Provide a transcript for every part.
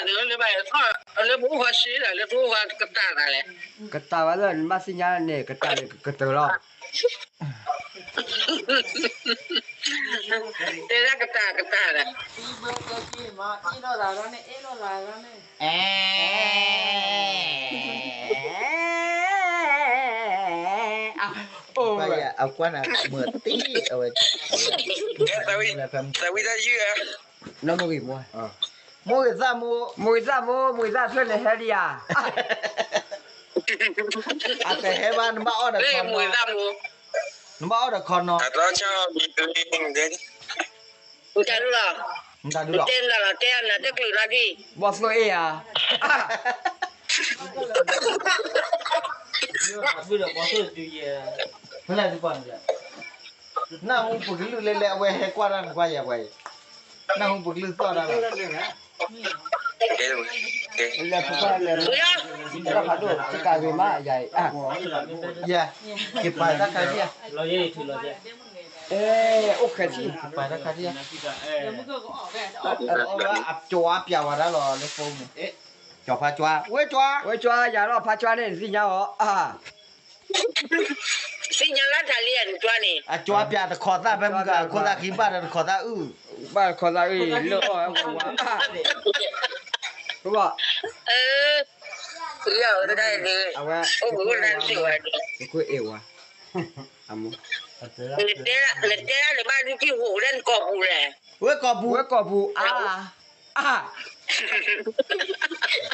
လၢပအိၣ်ဃီစ့ဒီး လၢပအိၣ်ဃီကတၢၢ်သးလဲၣ်. ကတၢၢ်ဝဲလၢနဘၣ်သ့ၣ်ညါန့ၣ် ကတၢၢ်န့ၣ်ကတၢၢ်လီၤ. တဲဒၣ်ကတၢၢ်ကတၢၢ်ဒီး အကွၢ်နၤမုာ်တံၢ်အဝဲ, သးဝံၣ်တၢ်ယုၢ်ဧါ, နီၢ်မိၢ်ဂ့ၤမိၢ်, မိၢ်ဂ့ၤသၣ်မိၢ်, မိၢ်ဂ့ၤသၣ်မိၢ်, မိၢ်ဂ့ၤသၣ်ဖျၢၣ်န့ၣ်ဟဲဒံးဧါ, အတဟဲဘၣ် နဘၣ်အီၣ်ဒီးခီနီၤ, မိၢ်ဂ့ၤသၣ်မိၢ်, နဘၣ်အီၣ်ဒီးခီနီၤ, မတၤဒုလီၤ, မတၤဒုလီၤ, တဲနၤလီၤ တဲနၤတကျုးနီၤဒံး, ဘီၣ်သိၣ်အ့ၣ်ဧါ နၢ်ဟူပကလုၢ်လဲၤလဲၤ အဝဲဟဲကွၢ်တၢ်နကွၢ်ယဲပှၤအံၤ, နၢ်ဟူပကလုၢ်သီၣ်တၢ်လီၤ, လဲၤဖုဖၢ်လဲၤဖုဖၢ်ဖးဒိၣ် တကးဂ့ၤမးယၤအံၤ, ယဲ, ကပၤတၢ်ခါဒံးဧါ, အိၣ်ခဲဆံ ကပၤတၢ်ခါဒံးဧါ, အကၠီအပျးဝဲဒၣ်လီၤလၢဖိန့ၣ်, ကၠီဖါကၠီ, ဝဲကၠီ, ဝဲကၠီ ယၤလီၤဖါကၠီန့ၣ် နသ့ၣ်ညါအီၤ သ့ၣ်ညါလၢတၢ်လံဧါ နကၠီန့ၣ်, အကၠီပျးတခီသၣ်ဖဲမုၢ်ဂၤ ခိၣ်သၣ်ခံဘၣ်ဒီးတခီသၣ်အုၣ်, ဘၣ်တခီသၣ်အုၣ် လၢအီၣ်ဝဲဝါ, ဘၣ်, အဝဲ, အဝဲ, နကွၢ်အ့ၣ်ဝါ, နတဲဒၣ်လၢဘၣ်ဒုးကံၣ်ဟူးလၢနကိာ်ပူၤလဲၣ်, ဝဲကိာ်ပူၤ, ဝဲကိာ်ပူၤအါ, အါ,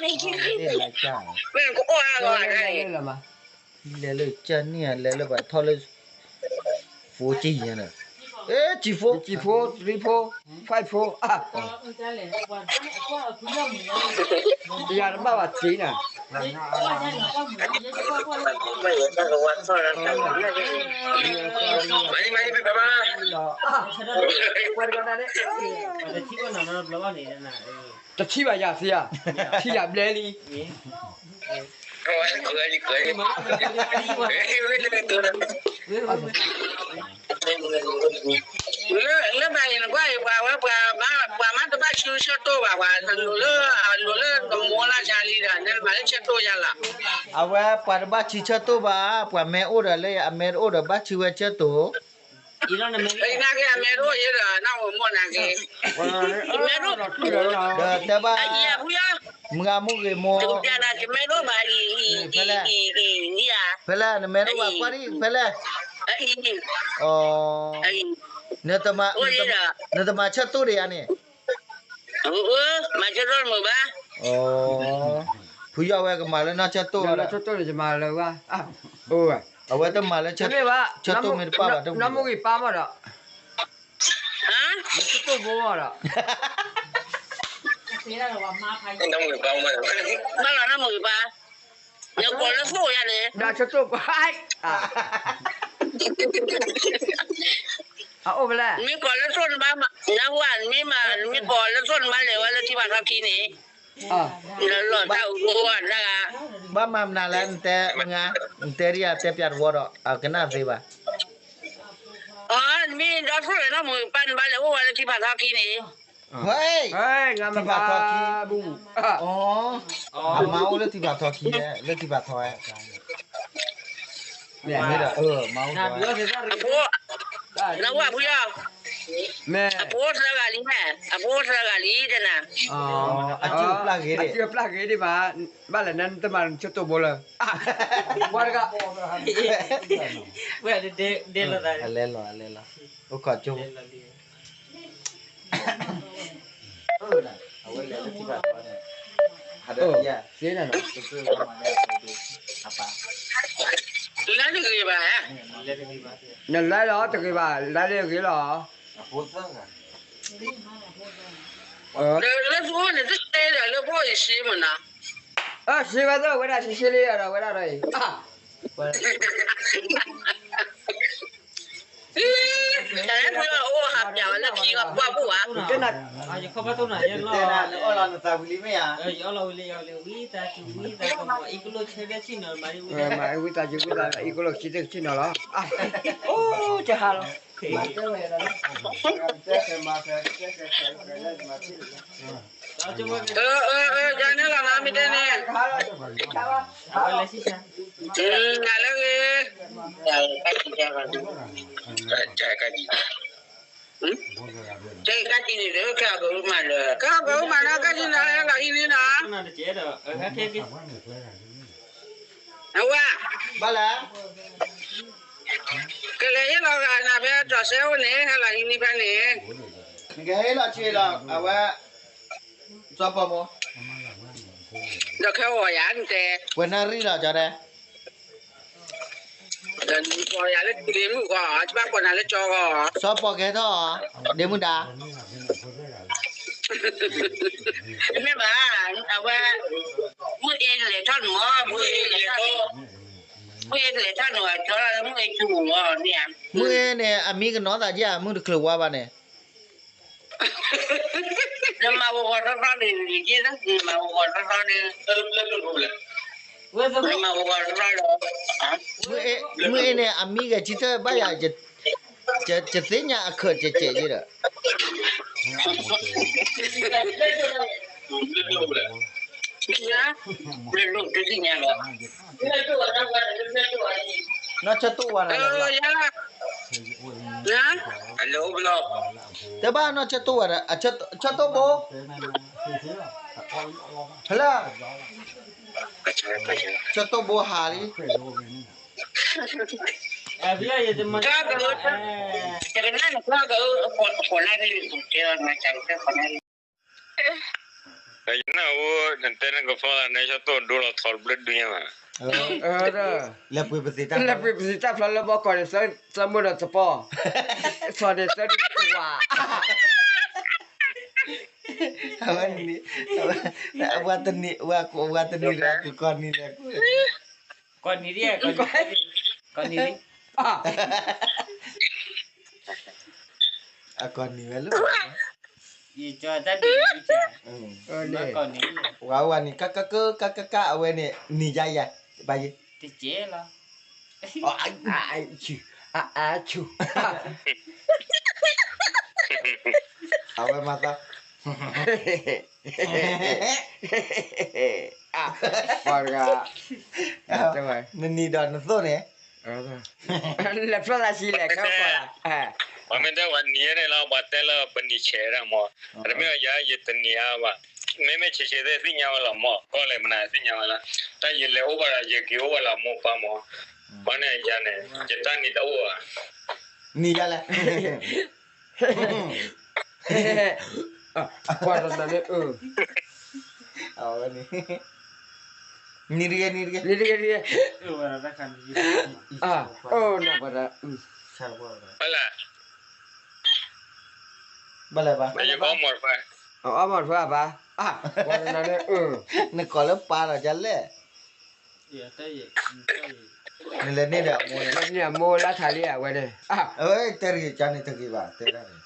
မ့ၢ်နကအီၣ်အါဂီၢ်န့ၣ် လဲၤလၢကၢ်န့ၣ် လဲၤလၢပှၤထီၣ်လၢ four G န့ၣ်, အဲ G four, G four, three four, five four, ယၤတဘၣ်ဘၣ်တ့ၢ်နၤ, တထံၣ်ဘၣ်ယၤသ့ဧါ, ထံၣ်ယၤဘျဲလံ လၢဘၣ်အံၤနကွၢ်အံၤ ပှၤဝဲ ပှၤမးတဘၣ်ဆူဆၢတိၢ်ဘၣ်, ပှၤလိၤလၢ လိၤလၢနမိၢ်လၢ်ဆါလံဒီး နမၤလၢဆၢတိၢ်ယၤလီၤ. အဝဲပှၤတဘၣ်ဆူဆၢတိၢ်ဘၣ်, ပှၤမ့ၢ်အိၣ်ဒီးလၢအမဲတအိၣ်ဒီးဘၣ်ဆူဝဲဆၢတိၢ် အံၤနာ်က့ အမဲတအိၣ်ယဲဒီး နၢ်ဟူမိၢ်နာ်က့, အမဲတအိၣ်, ဒီးတဲဘၣ်, မုၢ်ဂၤမုၢ်ဂ့ၤမိၢ်, ဖဲလဲၣ်, နမဲတအိၣ်ဘၣ်ကွၢ်ဒံး ဖဲလဲၣ်, နတမၤဆၢတိၢ်ဒံးဧါန့ၣ်, မၤဆၢတိၢ်မုာ်ဘၣ်, ဖုယီၢ်ဝဲကမၤလၢနီၢ်ဆၢတိၢ်လီၤ, ဆၢတိၢ်န့ၣ်ယမၤလၢၤဘၣ်, အဝဲတမၤလၢဆၢတိၢ်မ့ၢ်တပၣ်ဘၣ်, နီၢ်မိၢ်ဂ့ၤပၢ်မးဒီး နဆၢတိၢ်ဘိမးဒီး, ဘၣ်လီၤနီၢ်မိၢ်ဂ့ၤပၢ်, နကိးလၢသိၣ်ယၤန့ၣ်, နဆၢတိၢ်ဘိ, အအိၣ်ဖဲလဲၣ်, မ့ၢ်ကိးလၢသိၣ်နဘၣ်, နဟူဧါ, မ့ၢ်မး မ့ၢ်ကိးလၢသိၣ်နဘၣ်လဲၤဝဲလၢထံဖးထီခံန့ၣ် လီၤတၢ်အိၣ်ဖှိၣ်အတၢ်ဂၤ, ဘၣ်မၤမနုၤလဲၣ်, နတဲမ့ၢ်ဧါ, နတဲဒ်ယတဲပျးတဝီဒီး အကနၣ်သ့ဘၣ်, အ မ့ၢ်ဒီသိၣ်လၢနီၢ်မိၢ်ပၢ်နဘၣ်လဲၤအိၣ်ဝဲလၢထံဖးထီခံန့ၣ်, ထံဖးထီခံ, အမါအိၣ်လၢထံဖးထီခံ, လၢထံဖးထီ, မ့ၢ်ဒီး, အဖိ, နဝဲဖုယီၢ်, အဖိသၢဂၤလံ, အဖိသၢဂၤလံတဲနၤ, အစုပျၢ်ဂ့ၤဒံး, အစုပျၢ်ဂ့ၤဒံးမး, ဘၣ်လဲၣ် နတမၤနဆၢတိၢ်ဘိလၢၤ, ပှၤတဂၤ, ဝဲဒဲလီၤ, အလဲလီၤ, အလဲလီၤ, အိၣ်ခိးကၠိ, အဝဲလဲၤလၢထံဖးထီန့ၣ်, သ့နၤနီၤ, လၢတဂ့ၤဘၣ်, နလဲၤလီၤတဂ့ၤဘၣ်, လၢတဂ့ၤလီၤ, လၢသူန့ၣ် တသ့ဒီးလၢဖိအံၤစ့မနၤ, စ့ဝဲသ့ၣ်ဝဲဒၣ်စ့စ့လံဒီးဝဲဒၣ်ဒီးအံၤ တၢ်လၢပှၤအိၣ်ဟးပျးဝဲလၢခံကပှၢ်ဘိၣ်ဧါ, ယတဲနၤ, ယအီၣ်လီၤနသးဝံၤလံမ့ၢ်ဧါ, ယအီၣ်လီၤဝံၤလံ ယအီၣ်လီၤဝံၤလံ ဝံသးစူၤ ဝံသးကမီၤ အံၤကလိၣ်ဆၢဘျဲဆံၣ်နီၤ မၤဝံသး, ဝံသးစူၤ ဝံသး အံၤကလိၣ်ဆံတဆံၣ်နီၤလီၤ, အိၣ် ကဟါလီၤ, တဲတဲတဲတဲတဲတဲတဲတဲတဲတဲတဲ အၢ အၢ အၢ ယၤန့ၣ်လီၤနီၤ မ့ၢ်တဲန့ၣ်, နၤလၢဂ့ၤ, ကဲကၢ်တံၢ်န့ၣ်ဒီး ကဲအကမၤလၢ ကဲအကမၤနီၤ ကၢ်တံၢ်နီၤ ဟဲလီၤဟံးန့ၢ်နီၤ, အဝဲ ဘၣ်လဲၣ်, ကလဲၤဟ့ၣ်လီၤဂာ်နၤဖဲတီၢ်စဲအိၣ်န့ၣ် ဟဲလီၤဟံးန့ၢ်ဖဲန့ၣ်, နကဟ့ၣ်လီၤဆ့လီၤ အဝဲ စီၤပီၢ်မိၢ်, ဒီးခဲအီၤယၤနတဲ, ပှဲၤနၣ်ရံၣ်လီၤကၠီတဲ, ဒီးနကိးယၤလၢဒ့မုၣ်ဂီၢ် ကဘၣ်ကိးနၤလၢကၠီဂီၢ်, စီၤပီၢ်ကဟဲထီၣ်အီၤ, ဒ့မုၣ်ဒါ, မ့ၢ်ဘၣ်, အဝဲ, မုၢ်အ့လဲၤထီၣ်နုာ်မီၢ်, မုၢ်အ့လဲၤထီၣ်နုာ်အကၠီလီၤ မုၢ်အ့ဆူၣ်မီၢ်န့ၣ်ဧါ, မုၢ်အ့န့ၣ် အမံကနီၤသးက့ဧါ မုၢ်တချုးဝါဘၣ်န့ၣ် နမၤဂီၤဂီၤထီထီန့ၣ် နမၤဂီၤဂီၤထီထီန့ၣ်, နမၤဂီၤဂီၤထီထီလီၤ, မုၢ်အ့န့ၣ် အမံဂဲၤဆံသၢဘၣ်ယၤ, ယသ့ၣ်ညါအခၢးကဲးကဲးယဲဒီး နီၢ်ဆၢတိၣ်ဝဲဒၣ်လၢ, တဲဘၣ်နီၢ်ဆၢတိၣ်ဝဲဒၣ်, ဆၢတိၣ်ဘိ, ဟဲလၢ, ဆၢတိၣ်ဘိဟးလံ, ယနၢ်ဟူ နတဲနကဖီလာ်န့ၣ် ဆၢတိၣ်ဒိလီၤထီတဘျုးဒုညါဘၣ်, လဲၤပှ့ၤပသံးတၢ်ဖျီလၢဘီကီၢ်န့ၣ် သၢမုၢ်ဒီးသပီၢ်, ဆီၣ်န့ၣ်သၢဒုတဝာ်, အဝဲန့ၣ်, အဝဲတနံၤ, အဝဲတနံၤလၢကကီၢ်နံၤလဲၣ်, ကီၢ်နံၤဒ်, ကီၢ်နံၤဒ်, အကီၢ်နံၤဝဲလၢ, ယတၢ်ဒ်, ဝဲဝဲန့ၣ် ကကက ကကက အဝဲန့ၣ် နံၤယါယါ, ဘၣ်ယဲ, တကဲလီၤ, အါဆူၣ်, အါဆူၣ်, အဝဲမၤသး, ပှၤတဂၤ, နနံၤဒီးနသိၣ်န့ၣ်, လဲၤဖျီသးဆံးလဲၣ် ခဲပှၤ, ပှၤမ့ၢ်တဲပှၤနံၤန့ၣ်လီၤ ပှၤတဲလၢပနံၤဆဲးဒၣ်မး, တမ့ၢ်ယၤယတနံၤဧါဘၣ်, မ့မ့ၢ်ဆဲးဆဲးသ့ၣ်ညါဝဲလီၤမး ကီၢ်လဲၣ်မနုၤသ့ၣ်ညါဝဲလီၤ, တၢ်ယလဲၤအိၣ်ဘၣ်ဒီး ယက့ၤအိၣ်ဝဲလၢမိၢ်ပၢ်မး, ပှၤန့ၣ်ယၤန့ၣ် ယတၢ်နံၤတအိၣ်ဧါ, နံၤယါလဲၣ် ကွၢ်တနၤန့ၣ်, အဝဲန့ၣ်, နံၤတဂ့ၤ နံၤတဂ့ၤ, နံၤတဂ့ၤ, နံၤတဂ့ၤ, အိၣ်နပှၤဒီး, ဘၣ်လဲၣ်ဘၣ်, အီၣ်မီၢ်တဖၣ်, ကွၢ်တနၤန့ၣ်, နကိးလၢပၢ်လီၤဒ်လဲၣ် နလဲၤန့ၢ်ဒီးအမိၢ်န့ၣ်, န့ၢ်အမိၢ်လၢထးလံအဝဲန့ၣ်, တဲတဂ့ၤ ကန့ၣ်တဂ့ၤဘၣ် တဲဒၣ်န့ၣ်,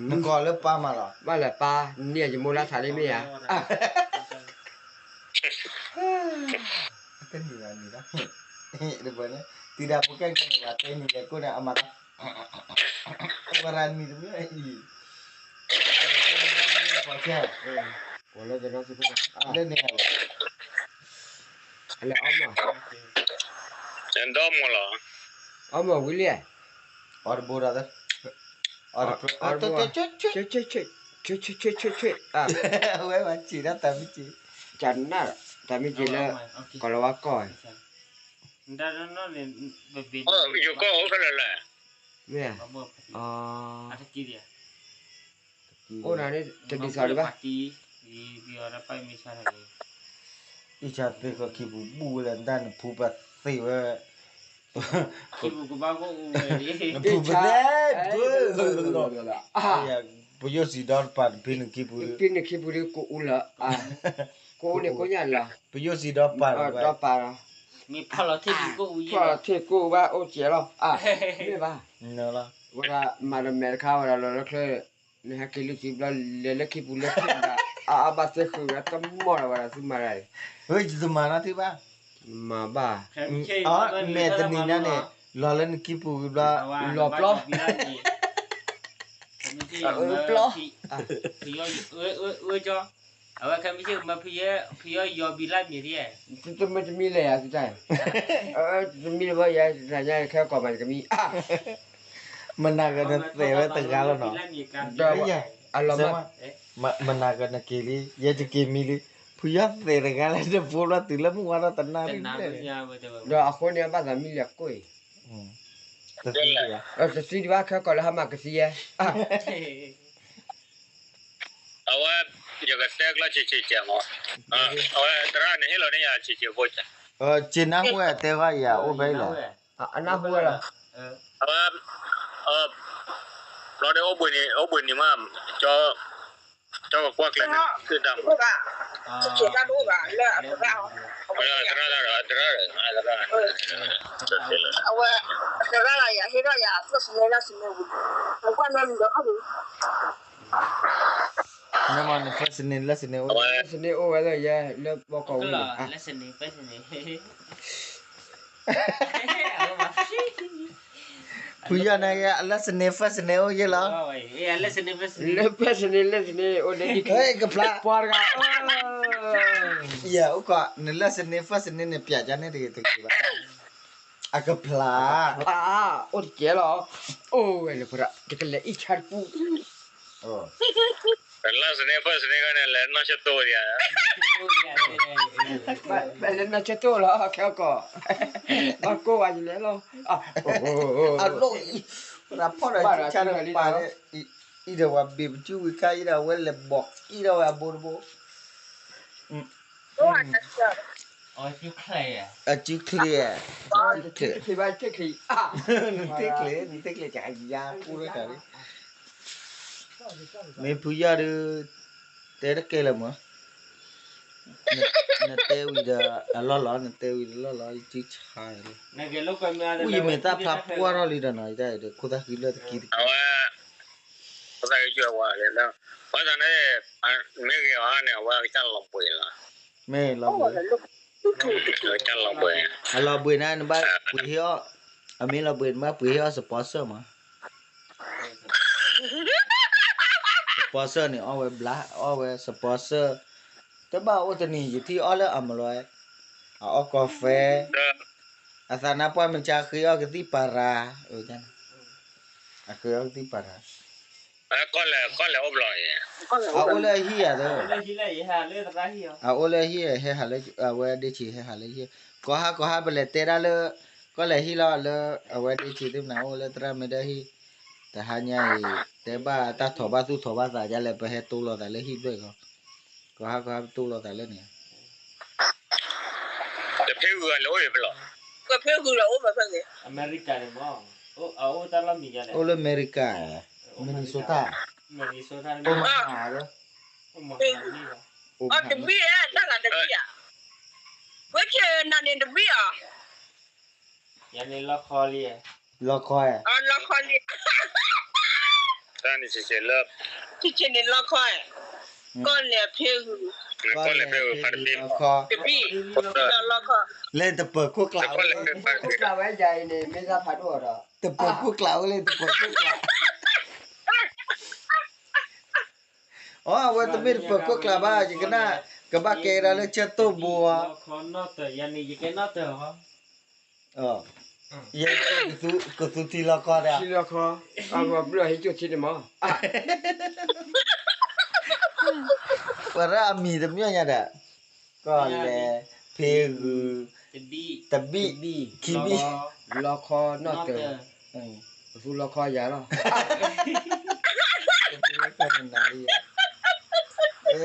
နကိးလၢပၢ်မးလီၤ, ဘၣ်လၢပၢ်, န့ၢ်ယမိၢ်လၢထးလံမ့ၢ်ဧါ, တနံၤဘၣ်နံၤလီၤ, တပှဲၤန့ၣ်, တုၤဒၣ်ဖိကဲကဲန့ၣ် ပှၤတဲနံၤလဲၤကိးန့ၣ် အမၤသး ဝဲဒၣ်နံၤတမံၤအံၤ, ပှၤလၢကဒီသ့ၣ်ဖိ, လၢန့ၣ်, အလဲၤအီၣ်မး, ဒီမးလီၤ, အီၣ်မးဝံၤလံ, အီၣ်တဘိဒီး, အီၣ်တဘိ, ဝဲဝဲစံးဒၣ်တၢ်မ့ၢ်စ့, ကနၣ်, တၢ်မ့ၢ်စ့လၢ, ကီၢ်လီၤဝါကီၢ်, ယကီၢ်အိၣ်ဖဲလဲၣ်လဲၣ်, မ့ၢ်, အိၣ်နၤန့ၣ် တဒ်သိးဒံးဘၣ်, အံၤ ပယိၣ်စံးဒီတပၤ နဖံနခံပူၤ, ဖံနခံပူၤဒ်ကအိၣ်လၢ, ကအိၣ်န့ၣ်ကိးညါလီၤ, ပယိၣ်စံးဒီပၤ, ဒီပၤလီၤ, ဖီၣ်လီၤထံၣ်ကိၣ်ဘၣ်အိၣ်ကဲးလီၤ, မ့ၢ်ဘၣ်, ဝဲဒၣ်မၤဒီးမဲာ်တခါဝဲဒၣ်လီၤလၢချၢ, နဟဲက့ၤလုၢ်ထံဘျီ လဲၤလၢခံပူၤလၢခံဒီး, အဘၣ်သ့ၣ်ဃုာ်ဝဲတမီၢ်လီၤဝဲဒၣ်သုမၤတၢ်အံၤ, ယတမၤနီတဘၣ်, မၤဘၣ်, မဲာ်တနံၤညါန့ၣ်, လီၤလၢနခံပူၤဝံၤဘျီ, လီၤဘျီ ပျီ, အဝဲခဲမုၢ်ဆ့ၣ်မၢဖုယီၢ်ဘံလၢမံၤဒ်, တမ့ၢ်တမံၤလဲၣ်ယၤ, တမံၤလၢၤဘၣ်ယၤ, ခဲကိးမးတကမံၤ, မနၤကနသဲးဝဲတဂၤလီၤနီၤ, အလီၤမး, မနၤကနက့ၤလံ, ယဲတက့ၤမံလံ, ဖုယီၢ်သဲးတဂၤလၢတဖိဘျီတုၤလၢမုၢ်ဝါထီၣ်တနၣ်ရံၣ်ဘျဲၣ်, ဒီးအဃိန့ၣ်ဘၣ်သးမံလၢကိၣ်အံၤ တသံဒံးဘၣ်, ခဲကိးလၢဟါမးကသံယဲ, အဝဲ, ယကတဲကျီဆံးဆံးကဲမး, အဝဲသရၣ်န့ၣ်ဟ့ၣ်လီၤန့ၢ်ယၤဆံးဆံးဖိကဲ, က့နၢ်ဟူဝဲတဲဃီယၤအိၣ်ဖဲအံၤလီၤ, အဝဲ, ဘျီဒ်အိၣ်ဘှံးနံၤမး, ကကွၢ်ကျဲန့ၣ်, သရၣ်, သရၣ်, သရၣ်, အဝဲ, သရၣ်လီၤယၤဟ့ၣ်ထီၣ်ယၤ first name လၢ first name ဝံၤ, နကွၢ်န့ၣ်မ့ၢ်ဒီးခီၣ်ပူၤ, နမ့ၢ်န first name လၢ first name အိၣ်, first name အိၣ်ဝဲလၢယဲလၢဘီကီၢ်ဝံၤန့ၣ်, ဖုယီၢ်န့ၣ် လၢ first name first name အိၣ်ယဲလီၤ, လၢ first name လၢ first name အိၣ်န့ၣ်, ကဖျါ, ပှၤတဂၤ, ယဲအိၣ်ကီး နလၢ first name first name န့ၣ် ပျးကါန့ၣ်တဂ့ၤတဂ့ၤဘၣ်, အကဖျါ, အိၣ်တကဲလီၤ, အိၣ်ဝဲလၢ ယကလဲၤအံၣ်ဆါတပူၤ လၢ first name first name န့ၣ် လဲၤနီၢ်ဆၢတိၢ်ဒံးဧါ, လဲၤနီၢ်ဆၢတိၢ်လီၤ ခဲကီၢ်, ဘၣ်ကိၢ်ဝဲယလဲၤလီၤ, အလိၣ်အံၤ, ပှၤဖီၣ်ဒီးဆါတပူၤ, အံၤဒီးပှၤဘ့ၣ်ပစုဝံၤခါအံၤဒီး အဝဲလဲၤဘီၣ်အံၤဒီးဝဲအဘိတဘိ အစုချ့, အစုချ့, နသ့ချ့, နသ့ချ့, ယၤပူဝဲတၢ်လံ, မ့ၢ်ဖုယီၢ်ဒုး, တဲတကဲလၢၤမး, နတဲဝံၤဒီးအလီၢ်လီၤ, နတဲဝံၤဒီးလီၢ်လီၤ, ယစုဆါလံ, အိၣ်ယမ့ၢ်တၢ်ဖျါပှၢ်ထီၣ်လံဒီးနီၤ, ယတၢ်အံၤဒီးခိၣ်သၣ်ဃံလၢတကံတကံ အဝဲ, ခိၣ်သၣ်ဃံကၢဝဲလံ, ဘၣ်ဆၣ်န့ၣ်, မ့ၢ်ဂ့ၤအီၤန့ၣ် အဝဲကစၢ်လီၤဘှံးလီၤ, မ့ၢ်လီၤဘှံး, ကစၢ်လီၤဘှံး, အလီၤဘှံးန့ၣ် နဘၣ်ပှ့ၤဟ့ၣ်အီၣ်, အမ့ၢ်လီၤဘှံးန့ၣ် နဘၣ်ပှ့ၤဟ့ၣ်အီၣ် sponsor မး sponsor န့ၣ် အီၣ်ဝဲဘျါ, အီၣ်ဝဲ sponsor, တဘၣ်အိၣ်တနံၤ ယထံၣ်အီၣ်လၢအမလီၤ, အအီၣ်ကီၢ်ဖဲ, အသးနါပှၢ်မ့ၢ်ဆါဃ့အီၣ်ကသံၣ်ပၤရၤ, အဃ့အီၣ်ကသံၣ်ပၤရၤ, အအိၣ်လၢအဟံၣ်ဧါ, အအိၣ်လၢအဟံၣ်ဧါ, ဟဲဟးလၢ, အဝဲဒ့ဆံးဟဲဟးလၢဟံၣ်, ကီၢ်ဟးကီၢ်ဟးပလဲၤတဲဒၣ်လၢ, ကီၢ်လဲၤဟံၣ်လီၤလၢ, အဝဲဒ့ဆံးသ့ၣ်မနၤအိၣ်လၢသရၣ်မ့ၢ်ဒၢဟံၣ်, တဟါညါအံၤ, တဲဘၣ်တၢ်ထီၣ်ဘၣ်သူၣ်ထီၣ်ဘၣ်သးဒ်လဲၣ် ပဟဲတိၢ်လိာ်သးလၢဟံၣ်တဖျၢၣ်အံၤ, ကီၢ်ဟးကီၢ်ဟးပတိၢ်လိာ်သးလၢန့ၣ် ကဖ့ဂုၤအလဲၤအိၣ်ဖဲလဲၣ်, ကဖ့ဂုၤလၢအိၣ်ဖဲဖဲန့ၣ်, အမဲရကၤန့ၣ်မ့ၢ်, အိၣ်လၢအမဲရကၤ, Minnesota, Omaha, တဘ့ၣ်, တၢ်ဂၤတဘ့ၣ်ဧါ, ဝဲကနၤန့ၣ်တဘ့ၣ်ဧါ, ယၤန့ၣ်လီခီလံ, လီခီ, လီခီလံ, ဆံးဆံးလၢ, ဆံးဆံးန့ၣ်လီခီ, ကီၢ်လဲၤဖ့ဂုၤ, ကီၢ်လဲၤဖ့ဂုၤဖးတဘ့ၣ်, တဘ့ၣ်, လီခီ, လၢတပၢၤခိၣ်ကျး, တပၢၤခိၣ်ကျးဝဲယၤအံၤန့ၣ် မ့ၢ်တၢ်ဖးဒိၣ်အီၤဒီး, တပၢၤခိၣ်ကျးအိၣ်လၢတပၢၤခိၣ်ကျး အဝဲတမ့ၢ်တပၢၤခိၣ်ကျးဘၣ်, ယကနၣ်, ကဘၣ်ကဲဒၣ်လၢဆၢတိၢ်ဘိဧါ, ယဲကသူထံလီခီဒီး, ထံလီခီ, အဝဲဘျၢဟဲကၠိထံန့ၣ်မး, ပှၤရၣ်အမံၤတမ့ၢ်ညါဒီး, ကီၢ်လဲၤ, ဖ့ဂုၤ, တဘ့ၣ်, ခံဘ့ၣ်, လီခီနီၢ်တၢၤ, ပသူလီခီယၤလီၤ အဲ,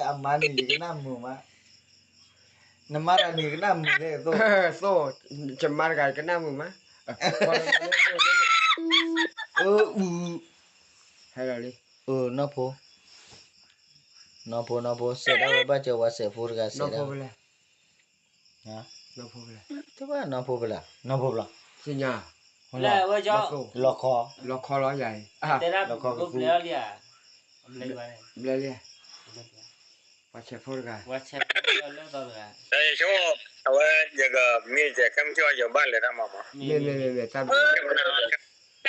အမါန့ၣ်ယကနၣ်မုာ်မး, နမါတဂၤန့ၣ်ကနၣ်မုာ်လၢသိး, သိး, ယမါတဂၤကနၣ်မုာ်မး, အူ, ဟဲလီၤလံ, နီၢ်ဖိ, နီၢ်ဖိ, နီၢ်ဖိ, စဲးဒၣ်ဝဲဘၣ်စၢၤဝဲစဲးဖိတဂၤစဲးဒၣ်, တဘၣ်နီၢ်ဖိဖဲလဲၣ်, နီၢ်ဖိဖဲလဲၣ်, လီခီ, လီခီလီၤယၤအံၤ, လီခီကသူ, ဘျဲလံ, ပှၤဆဲးဖိတဂၤ, တၢ်ယဆိကမိၣ်, အဝဲယကမ့ၢ်ကဲခဲမုၢ်ဆ့ၣ်အီၤ ယကဘၣ်လဲၤတၢ်မၤမး, မ့ၢ်မ့ၢ်မ့ၢ်မ့ၢ်တၢ်ဘျုး, တၢ်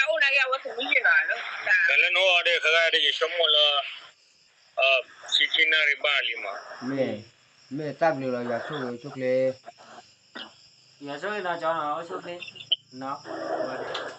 အိၣ်နာ်က့အဝဲကမံယဲၢ်လီၤ, တၢ်လၢနအိၣ်ဒီး ခါဂၤဒီး ယဆိကမိၣ်လၢ ဆံဆံနၣ်ရံၣ်ဘၣ်လံမး, မ့ၢ်, မ့ၢ်တၢ်ဘျုးလီၤ ယွၤဆိၣ်ဂ့ၤဆိၣ်ကျဲ, ယွၤဆိၣ်ဂ့ၤနီၤ ကၠီနီၤ အိၣ်ဆူၣ်ချ့, နီၤ,